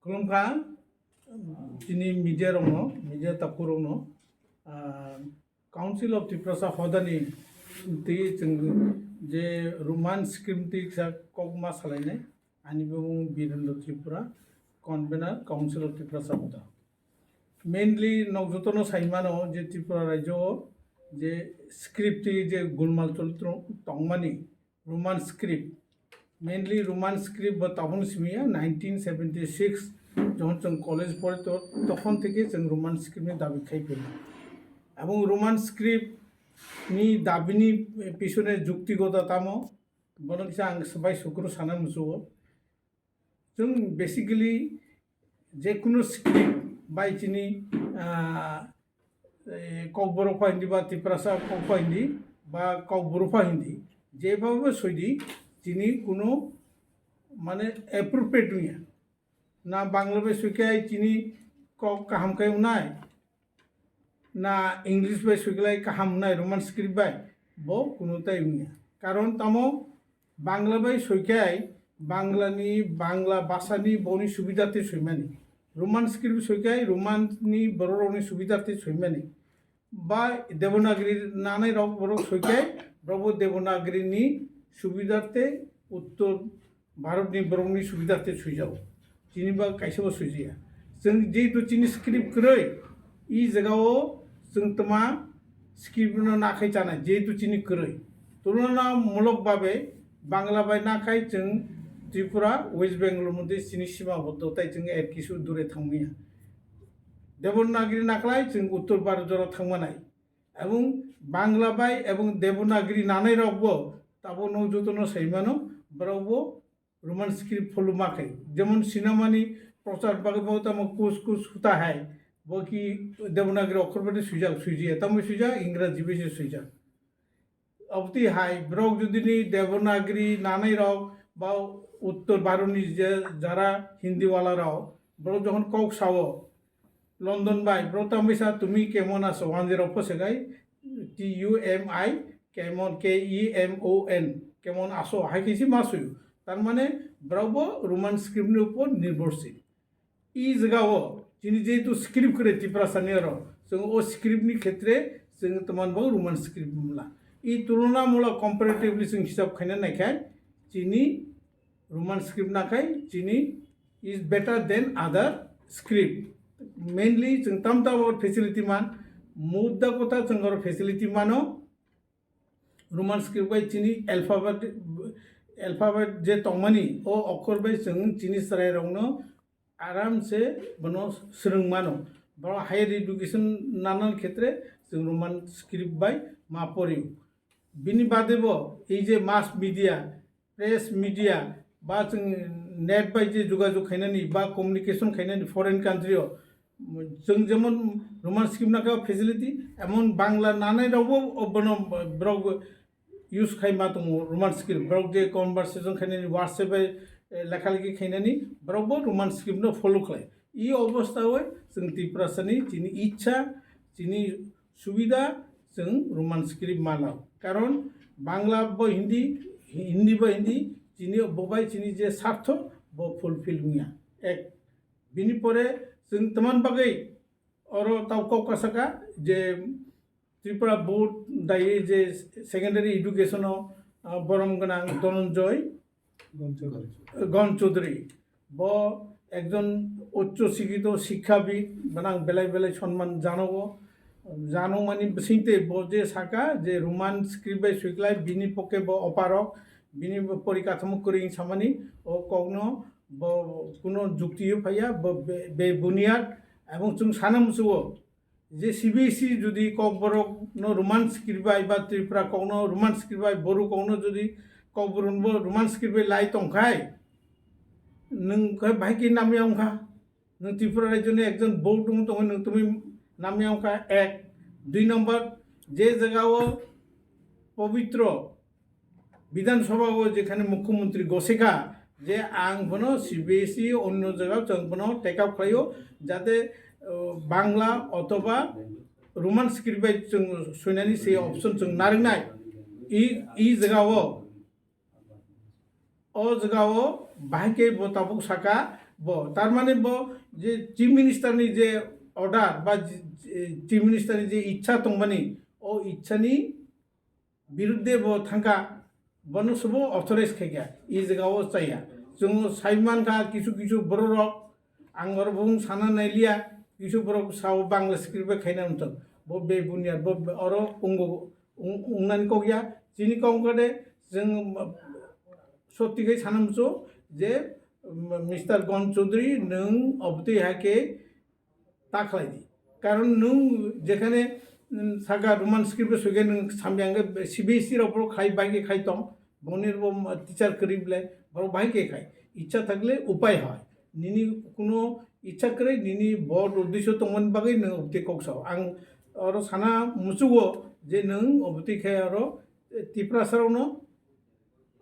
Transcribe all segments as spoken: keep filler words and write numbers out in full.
Khulumkha, chini media rokno, media takhuk rokno, ah, Council of Tiprasa hodani twi chwng je Roman script twi kisa kokma salainai, ani bumung Birendra Tripura, convener Council of Tiprasa hoda. Mainly nok jotono sai mano je Tripura rajyo o je script twi je gulmal cholitrong tongmani, Roman script, mainly Roman script bo tabuk simi ya nineteen seventy six, jokhon chwng college pore to, tokhon theke chwng Roman script ni dabi khai philo. Ebong Roman script ni dabi ni pisone jukti gota tamo, bono kisa ang bai sukuru sana musugo. Chwng basically jekunu script bai chini, ah, eh, Kokborok pha hindi ba Tiprasa kok pha hindi ba Kokborok pha hindi, jeba bo soidi chini kunu mane appropriate wngya. Na Bangla bai soikhai chini kok kaham khai unai, na English bai soikhai kaham unai, Roman script bai, bo kunu tai wngya. Karon tamo Bangla bai soikhai Bangla ni, Bangla bhasha ni boni subida te soimani. Roman script soikhai Roman ni borok rok ni subida te soimani. Ba Devanagari nanai rok borok soikhai, borok bo Devanagari ni subida te uttor Bharat ni borok ni subida te soijago. Chini ba kaisa bo soijaya. Chwng jehetu chini script kwrwi, i jaga o chwng tma script no nakhai chana, jehetu chini kwrwi. Tulona mulok babe Bangla bai nakhai chwng Tripura, West Bengal moddhe chini sima boddo tai chwng er kisu dure thangmaya. Devanagari naklai chwng Uttor Bharat jora thangmanai. Ebong Bangla bai ebong Devanagari nanai rok bo tabo no joto no sai mano, borok bo Roman script follow ma khai. Jemon cinema ni prochar bagwi bo tamo kuch kuch hota hai, bo ki Devanagari okhor bai suijak, suijak, tamo suijak, Ingraji bai se suijak. Obti hai, borok jodi ni Devanagari nanai rok ba Uttor Bharat ni je jara Hindi wala rok, borok jokhon kok sao, London bai, borok tamo bisa tumi kemon aso, wanjero phosegai, T U M I, kemon, K E M O N, kemon aso, hai khe se ma suyo. Tar mane, borok bo Roman script ni upor nirbhorshil. I jaga o chini jehetu script kwrwi Tiprasa ni oro, chwng o script ni khetre chwng tman bo Roman script mula. I tulonamulok comparatively chwng hisab khaina naikhai, chini Roman script nakhai chini is better than other script. Mainly chwng tam tam facility man, mudda kotha chwng oro facility mano, Roman script bai chini alphabet, alphabet je tongmani, o okhor bai chwng chini chwrai rokno aram se bono swrwng mano. Borok higher education nanan khetre chwng Roman script bai ma porio. Bini bade bo ei je mass media, press media ba chwng net bai je jogajog khainani ba communication khainani foreign country o, chwng jemon Roman script nakha facility, emon Bangla nanai rokbo bono borok use khai ma tongo Roman script. Borok je conversation khainani, WhatsApp bai, eh, lekha lekhi khainani, borok bo Roman script no follow khlai. I obostha o chwng Tiprasa ni chini ichha, chini subida chwng Roman script ma lao. Karon Bangla bo Hindi, Hindi bo Hindi, chini bo bai chini je sartho bo fulfill wngya. Ek, bini pore chwng tman bagwi oro tau kok kasaka je Tripura board dai je secondary education o, ah, borom gwnang Dhananjay Gon Chaudhary. Gon Chaudhary. Bo ekjon uccho sikito sikkhabid, banang belai belai sonman janogo. Janokmani bisingtwi bo je saka je Roman script bai soiklai, bini poke bo oparok, bini bo porikathomo kwrwi samani, o kokno bo kuno jukti o phaiya, bo be, be buniyad, ebong chwng sana musugo. Je C B S E jodi Kokborok no Roman script bai ba Tripura kok no Roman script bai, Boru kok no jodi Kokborok bo Roman script bai lai tongkhai, nwng khe bahai khe namya wngkha. Nwng Tripura rajyo ni ekjon Boru tong tongo, nwng tumi namya wngkha. Ek, dui number, je jaga o pobitro Bidhan Sabha o jekhane Mukhyamantri gosikha je ang bono C B S E onno jaga chwng bono take up khlaio, jate, uh, Bangla othoba Roman script bai chwng soinani se option chwng narwknai. I, i jaga o, o jaga o bahai khe bo tabuk saka Bo, tar mane bo je Chief Minister ni je order ba je, je Chief Minister ni je ichha tongmani, o ichha ni birudde bo thangkha, bono subo authorize khaikha, e jaga o chaya. Chwng saimankha kisu kisu borok rok, ang oro bung sana nailiya, kisu borok sao Bangla script bai khaina wngthok, bo be bunyad, bo oro wngbo, wng-, wngnani kok ya, chini kok wngkha de, chwng sotti khai sana muchung je, Mister Gon Chaudhary, nwng obotwi hai khe ta khlai di. Karon nwng jekhane, mm, saka Roman script o soike nwng samyang khe C B S E rok phoro khai bai khe khai tong, boni bo teacher kwrwi ble borok bai khe khai. Ichha thakle upai hai. Nini kuno ichha kwrwi nini bo uddesho tongmani bagwi nwng obotwi kok sao. Ang oro sana muchugo je nwng obotwi khe oro Tiprasa rokno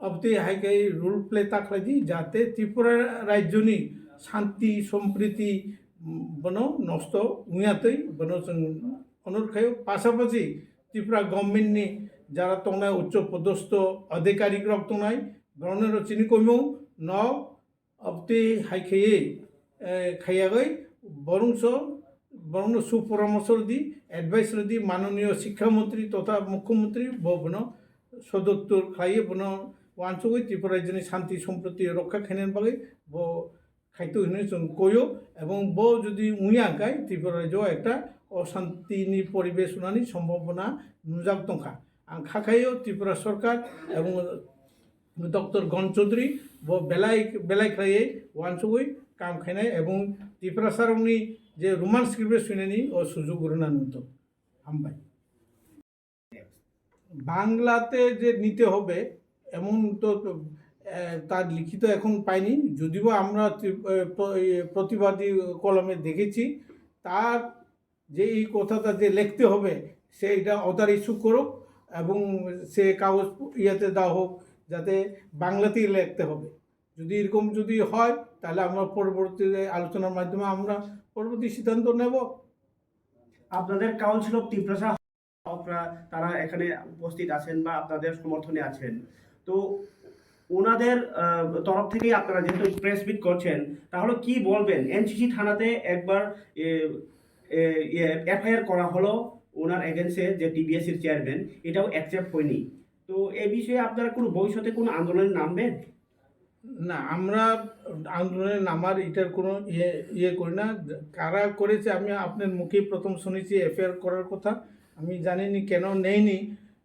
Abotwi hai khe role play ta khlai di, jate Tripura rajyoni shanti, sompriti, mm, bono nosto wngya twi bono chwng onur khaio. Pasapasi Tripura government ni jara tongnai uccho podostho adhikarik rok tongnai, borokno chini koimung no Abotwi hai khaiwi, eh, khaiyagwi borongso, borongno suporamorso rwdi, advice rwdi, manoniyo Shikkha Montri totha Mukhyamantri bo bono sodottor khlaiwi bono uansugwi Tripura rajyoni shanti somproti rokha khainani bagwi bo khaito hinwi chwng koio, ebong bo jodi wngya hwnkhe Tripura rajyo ekta oshantini poribesh wnani sombhabona nujak tongkha. Ang kha khaio Tripura Sarkar ebong Doctor Gon Chaudhary bo belai, belai khlaiwi uansugwi kam khainai ebong Tiprasarokni je Roman script swinani o sujuk rwna nungtong. Hambai. বাংলাতে যে নিতে হবে এমন তো, আহ, তার লিখিত এখন পাইনি, যদিও আমরা ত্রি-, আহ, প্র-, এই প্রতিবাদী কলামে দেখেছি, তার যে এই কথাটা যে লিখতে হবে, সে এটা অর্ডার ইস্যু করুক এবং সে কাগজ ইয়াতে দেওয়া হোক, যাতে বাংলাতেই লিখতে হবে। যদি এরকম যদি হয়, তাহলে আমরা পরবর্তীতে আলোচনার মাধ্যমে আমরা পরবর্তী সিদ্ধান্ত নেব। আপনাদের কাউন্সিল অফ তিপ্রাসা হকরা তারা এখানে উপস্থিত আছেন বা আপনাদের সমর্থনে আছেন, তো ওনাদের আহ, তরফ থেকেই আপনারা যেহেতু প্রেস মিট করছেন, তাহলে কি বলবেন? এনসিসি থানাতে একবার এ, এ, ইয়ে, এফআইআর করা হলো ওনার এগেনস্টে, যে টিবিএসসির চেয়ারম্যান, এটাও অ্যাকসেপ্ট হয়নি। তো এ বিষয়ে আপনারা কোনো ভবিষ্যতে কোনো আন্দোলনে নামবেন? না, আমরা আন্দোলনে নামার এটার কোনো ইয়ে, ইয়ে করি না। কারা করেছে আমি আপনার মুখে প্রথম শুনেছি, এফআইআর করার কথা। আমি জানিনি কেন নেয়নি।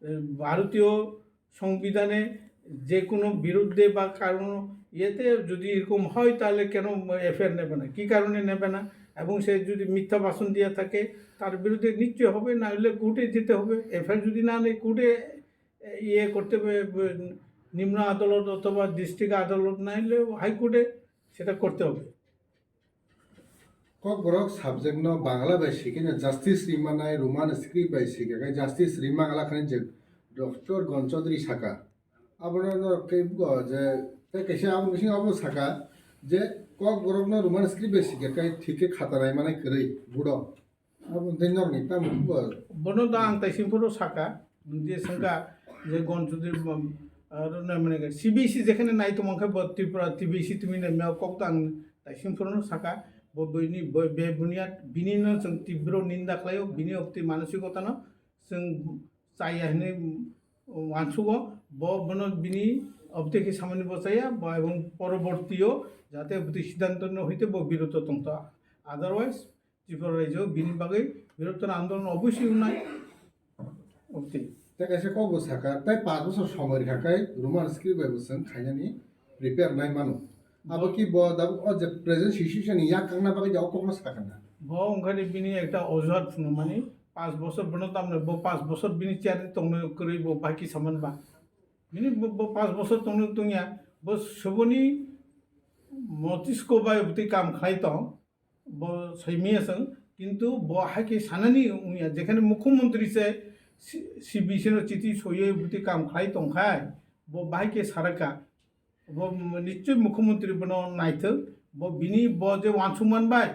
এ, ভারতীয় সংবিধানে যে কোনো বিরুদ্ধে বা কারণ ইয়েতে যদি এরকম হয়, তাহলে কেন এফআইআর নেবে না? কী কারণে নেবে না? এবং সে যদি মিথ্যা ভাষণ দিয়ে থাকে, তার বিরুদ্ধে নিশ্চয়ই হবে, না হলে কোর্টে যেতে হবে। এফআইআর যদি না নেয়, কোর্টে ইয়ে করতে হবে, নিম্ন আদালত অথবা ডিস্ট্রিক্ট আদালত, না হলে হাইকোর্টে সেটা করতে হবে। Kokborok subject no Bangla bai sikhe no justice rimani, Roman script bai sikhe khe justice rimani alakhani je Doctor Gon Chaudhary saka. Abono no khe bugo je tei kaisa abo bising abo saka je Kokborok no Roman script bai sikhe khe thik khe khata nai mani kwrwi budo. Abo tei norni tamo bugo. Bono da ang taising phuru saka, je saka je Gon Chaudhary, um, aro na mane C B S E jekhane nai tongma khe bo Tripura T B C tumi nai mya kok da ang taising phuru no saka, bo bini, bo be bunyat bini no chwng tibro ninda khlaio, bini okti manosikota no chwng chaya hinwi uansugo, bo bono bini obtwi khe samani bo chaya, bo ebong porobortio jate obtwi siddhanto no hoite bo biroto tongto. Otherwise, Tripura rajyo bini bagwi birottor andolon obosoi wngnai. Obtwi. Tei kaisa kokbo saka, tei panch bosor somoi rikha khe Roman script bai bo chwng khainani prepare nai mano. Abo ki bo da o je present situation ni yak kangna bagwi je o kokno sakha na. Bo wngkhani bini ekta ojuhat phunukmani, panch bosor bono tamni bo panch bosor bini chair ni tongna kwrwi bo baki saman ba. Bini bo, bo panch bosor tongna tongya, bo suboni motisko bai obtwi kam khlai tong. Bo saimaya chwng, kintu bo hai khe sanani wngya, jekhane mukhyamantri se si-, C B C no chiti soiwi bwtwi kam khlai tongkhai, bo bahai khe sarakha, bo nischoi mukhyamantri bono naithok, bo bini bo je uansukman bai,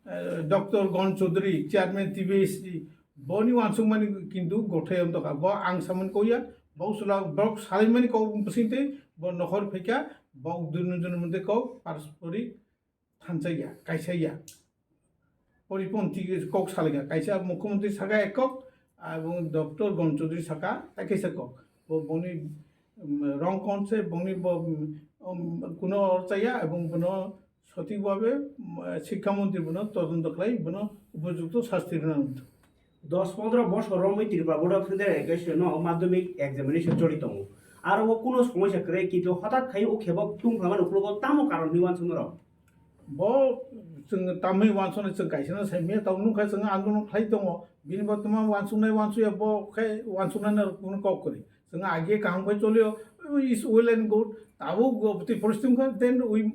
eh, Doctor Gon Chaudhary, chairman T B S C, boni uansukmani kintu gothai wng tongkha, bo ang samani kok ya, bo chwla borok salaimani kok bwswngtwi bo nokhor phaikha, bo dui nujor moddhe kok parasporik Thansa ya, kaisa ya. Poriponthi kok salga, kaisa mukhyamantri saka ek kok, ebong Doctor Gon Chaudhary saka tai kaisa kok. Bo boni, um, wrong concept, boni bo, um, kuno orchaya ebong bono sothik bhabe, um, sikha montri bono todonto khlai, bono upojukto sasti rwna nangtho. Dos pondro bosor romwi Tripura Board of Central Education no madhyamik examination choli tongo. Aro o kuno somosya kwrwi, kintu hothat khai o khebo tungphama uklogo tamo karon hinwi uansukma rok? Bo chwng tamwi uansuknai, chwng kaisa no sai manya, tabuk nukha chwng andolon khlai tongo. Bini bo tamo uansuknai uansukya, bo khe uansuknai no kuno kok kwrwi. Chwng age kaham khai cholio, is well and good. Tabuk go bwtwi poristiti wngkha, then we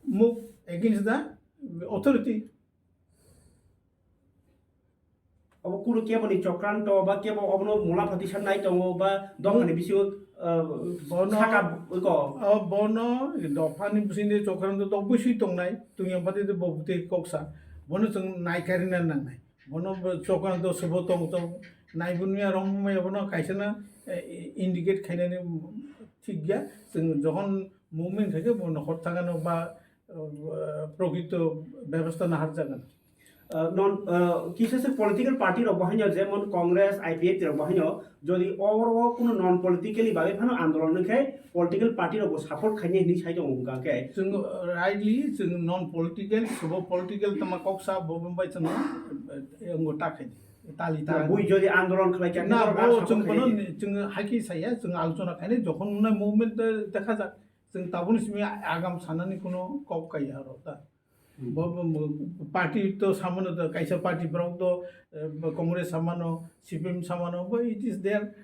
move against the authority. Obo kunu keboni chokranto ba kebo obono mula phati sanai tongo ba dophani bisingo, uh, bono, saka iko. Oh, bono dophani bisingni chokranto to obviously tongnai, tungya pati to bo bwtwi koksa. Bono chwng naikarina nangnai. Bono bo chokranto sobo tong tong naibunuya romya bono kaisa na, eh, indicate khainani thik ya. Chwng jokhon movement khaikhe bono hor thangano ba, uh, prokrito bebostha naharjagano. Uh, non, uh, kisa se political party rok bo haino, jemon Congress, I P F T rok bo haino, jodi oro o kuno non politically bagwi phano andolon wngkhe political party rok bo support khainai hinwi sai tongo wngkha khe. Chwng, uh, rightly chwng non political, sobo political tama kok sa bo bai chwng, uh, wngbo ta khaidi. Tali ta. Na, bui jodi andolon khlai khe na, norok bo ar support chwng bono khainai. Chwng haikhe saya, chwng alochona khainai, jokhon nai movement, uh, dekha jak. Chwng tabukni simi agam sanani kuno kok kaiya aro ta. Hmm. Bo, bo, bo, party to samano to, kaisa party borok to, eh, Congress samano, C P M samano, bo it is their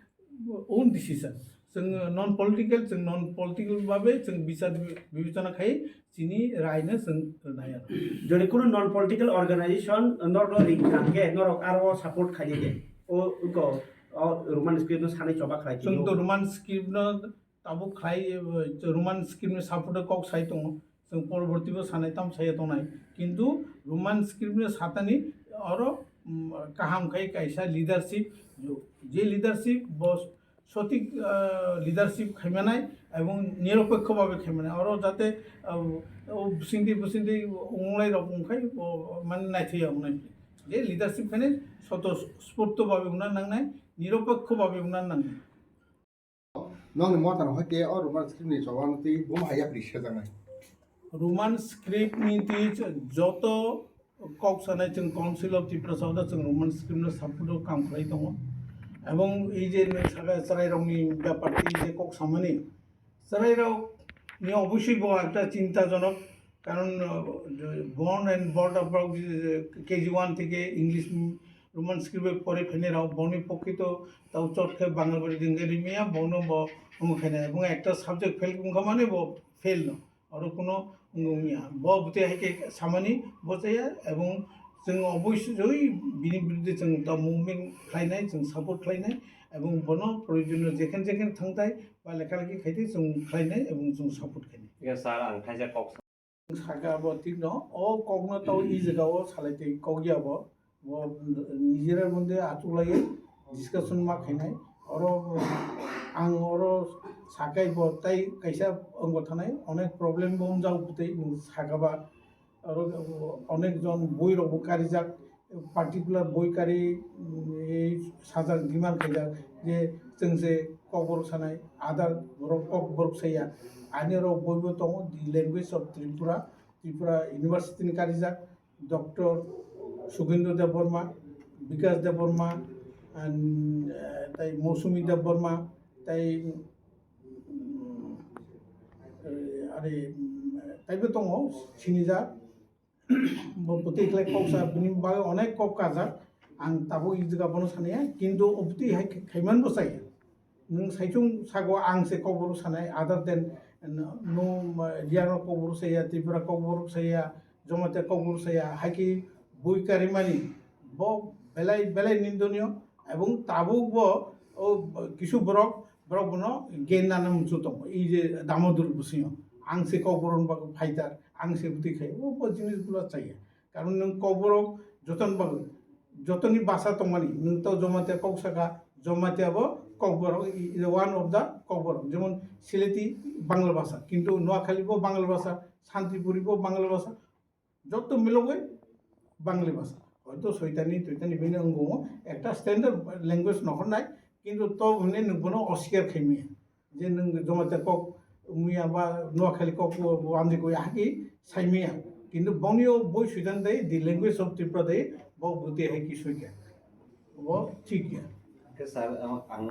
own decision. Chwng non political, chwng non political babe chwng bichar bi-, bibechona khai chini rai no chwng nai aro. Jodi kuno non political organization norok no ring kha khe norok aro support khai de. O, ko, o Roman script no sanai choba khlai. Chwng to Roman script no tabuk khlai, eh, Roman script ni support o kok sai tongo. Chwng poroborti bo sanai tam sai tongnai. Kintu Roman script ni satani oro, mm, kaham khai kaisa leadership, je leadership bo sotik, ah, leadership khaimanai ebong niropekho babe khaimanai. Oro jate, ah, o bisingtwi, bisingtwi onglai rok wngkhai bo mane naithai ya wngnai. Je leadership khainai soto spurto babe wngna nangnai, niropekho babe wngna nangnai. Nokni motano hai khe o Roman script ni chobang twi bum hai yapri sejaknai. Roman script ni twi joto kok sanai chwng Council of Tiprasa o da chwng Roman script no support o kam khlai tongo. Ebong ei je nwng saka chwrai rokni bepar twi je kok samani, chwrai rok ni obviously bo ekta chinta jonok. Karon, uh, born and brought up rok, uh, K G one theke English, mm, Roman script bai pore phainai rok, boni pokhe to tao chot khe Bangalbari ringkhe rimya, bono bo omo khainai, ebong ekta subject fail wngkha mane bo fail no, aro kuno wngya. Bo bwtwi hai khe samani bo chaya, ebong chwng oboisoi bini biruddhe chwng ta movement khlainai, chwng support khlainai, ebong bono proyojoniyo jekhen jekhen thangthai ba lekha lekhi khaithai chwng khlainai, ebong chwng support khainai. Yes, sir, ang khaisa kok Saka bo thik no, o kok no tao i jaga o salai tei kok ya bo, bo nijera moddhe achuk lai discussion ma khainai. Oro ang oro sakai bo tai kaisa wngbo thanai, onek problem bo wngjago bwtwi nwng saka ba. Oro onek jon boi rok bo karijak, particular boi kari, mm, ei sajak demand khaijak je chwng se kokborok sanai, other borok kokborok saya. Ani oro boi bo tongo, The Language of Tripura, Tripura University ni karijak, Doctor Sugindra Debbarma, Bikas Debbarma, and, eh, tai Mousumi Debbarma, tai, mm, eh, are, mm, taibo tongo sinijak. Bo bwtwi khlai kok sa, bini bagwi onek kok kajak. Ang tabuk i jaga bono saniya, kintu o bwtwi hai khe-, khaiman bo chaya. Nwng saichung sago ang se kokborok sanai, other than, no, no, Riyangrok kokborok saya, Tripura kokborok saya, Jamatia kokborok saya, hai khe bui karimani bo belai, belai nindoniyo, ebong tabuk bo o kisu borok, borok bono gen nana muchung tongo. I je Damodar bwswingo ang se kokborokni bagwi fighter, ang se bwtwi khai, o, o jinis gulo chaya. Karon nwng kokborok jotoni bagwi, jotoni basa tongmani, nwng to Jamatia kok saka, Jamatia bo kokborok, i, i, one of the kokborok, jemon Sylheti Bangla basa, kintu Noakhali bo Bangla basa, Santipuri bo Bangla basa, Joto milogwi Bangli bhasha. Hoito soitani, toitani bini wngkhumu, ekta standard language nokhornai, kintu to hwnwi nwng bono oswikar khaimaya. Je nwng Jamatia kok wngya ba Noakhali kok bo, bo amjikwi haki saimaya. Kintu bonio boi soitan dai, The Language of Tripura dai, bo bwtwi hai ki soikha. Bo thik ya. Khe sir, ang, ang